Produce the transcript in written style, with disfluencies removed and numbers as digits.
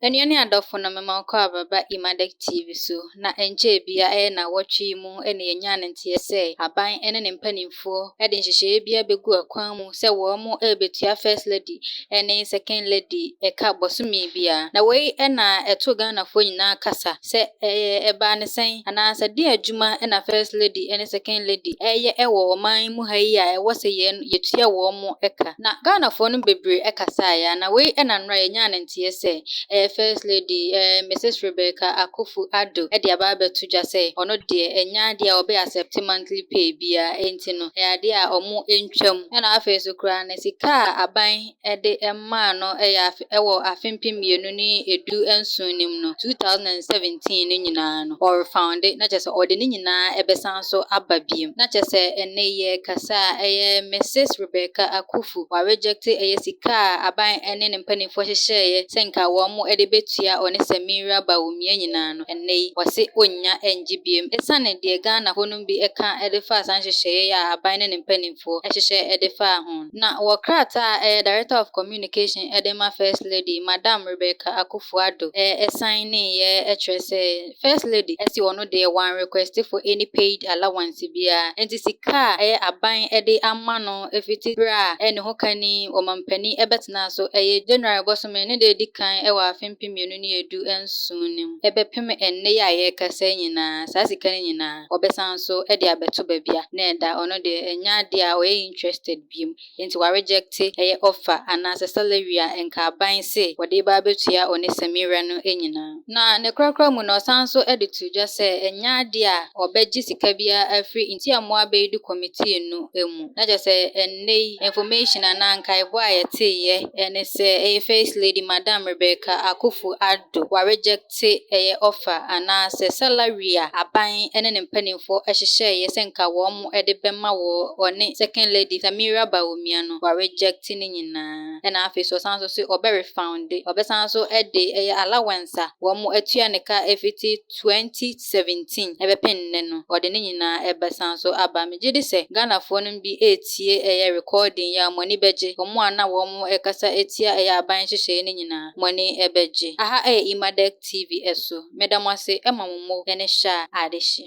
Anua ne adɔfo no, mema wo kɔ aba Imadek TV so. Na ɛnkyɛɛ bia, ɛyɛ nnawɔtwe yi mu na yɛnyaa ne nteɛ sɛ aban ne ne mpanimfoɔ de nhyehyɛeɛ bi abɛgu akwan mu sɛ wɔn rebɛtua First Lady ne Second Lady ɛka bɔsome biara. Na wei na ɛto Ghanafoɔ nyinaa kasa sɛ ɛyɛ ɛbaa ne sɛn anaasɛ deɛ adwuma na First Lady ne Second Lady ɛyɛ wɔ ɔman mu ha yi a ɛwɔ sɛ yɛn yɛtua wɔn ka. Na Ghanafoɔ no bebree kasaeɛ, na wei na nnora yɛnyaa ne nteɛ sɛ ɛyɛ First Lady Mrs Rebecca Akufo Addo de aba abɛto dwa sɛ ɔno deɛ, ɛnyɛ adeɛ a ɔbɛyɛ accept monthly pay biara, nti no ɛyɛ adeɛ a ɔmo ntwam. Ɛna afei so koraa no, sika a aban de maa no ɛyɛ afe ɛwɔ afe 2017 no mu no, 2017 no nyinaa no, ɔrefund, na kyerɛ sɛ ɔde ne nyinaa ɛbɛsan so aba bio. Na kyerɛ sɛ ɛnnɛ yɛrekasa a, ɛyɛ Mrs Rebecca Akufo wareject ɛyɛ sika a aban ne ne mpanimfoɔ hyehyɛeɛ sɛ nka wɔn de bɛtua ɔne Samira Bawumia nyinaa no. Ɛnnɛ yi wɔse ɔnnya ngye bio, ɛsiane deɛ Ghanafoɔ no bi ka de faa saa nhyehyɛeɛ yi a aban ne ne mpanimfoɔ hyehyɛ de faa ho. Na wɔ krataa a ɛyɛ Director of Communication de ma First Lady, Madam Rebecca Akufo Addo, ɛsan ne yɛ kyerɛ sɛ First Lady ɛsi ɔno deɛ, wɔn request for any paid allowance biara, nti sika a ɛyɛ aban de ama no efiti bere a ɛne ho kani ɔmampanin ɛbɛtena so, ɛyɛ January bɔsome ne deɛ edi kan ɛwɔ afe 2017 no mu ɛbɛpem ɛnnɛ yi a yɛrekasa nyinaa, saa sika no nyinaa ɔbɛsan so de abɛto baabi a na ɛda. Ɔno deɛ, ɛnyɛ adeɛ a ɔyɛ interested bio, nti wareject ɛyɛ offer anaasɛ salary a nka aban se wɔde ba abɛtua ɔne Samira no nyinaa. Na ne korakora mu no, ɔsan so de to dwa sɛ ɛnyɛ adeɛ a ɔbɛgye sika biara afiri Ntiamoa Bɛyidu Committee no mu. Na kyerɛ sɛ ɛnnɛ yi information anaa nkaebɔ a yɛteeɛ ɛne sɛ ɛyɛ First Lady, Madam Rebecca Akufo Addo wareject ɛyɛ offer anaasɛ salary a aban ne ne mpanimfoɔ hyehyɛeɛ sɛ nka wɔn de bɛma wɔ ɔne Second Lady Samira Bawumia no, wareject ne nyinaa. Ɛna afei so ɔsan so sɛ ɔbɛ refund, ɔbɛsan so de ɛyɛ allowance a wɔn atua ne ka efiti 2017 ɛbɛpem nnɛ no, ɔde ne nyinaa ɛbɛsan so aba. Megye di sɛ Ghanafoɔ no bi etie ɛyɛ recording yi a, mo ani bɛgye. Wɔn a na wɔn ɛkasa etia ɛyɛ aban nhyehyɛeɛ no nyinaa, mo ani ɛbɛgye. Aha ɛyɛ Imadek TV ɛso. Meda mo ase, ɛma mo mo ɛne hyɛ a adehye.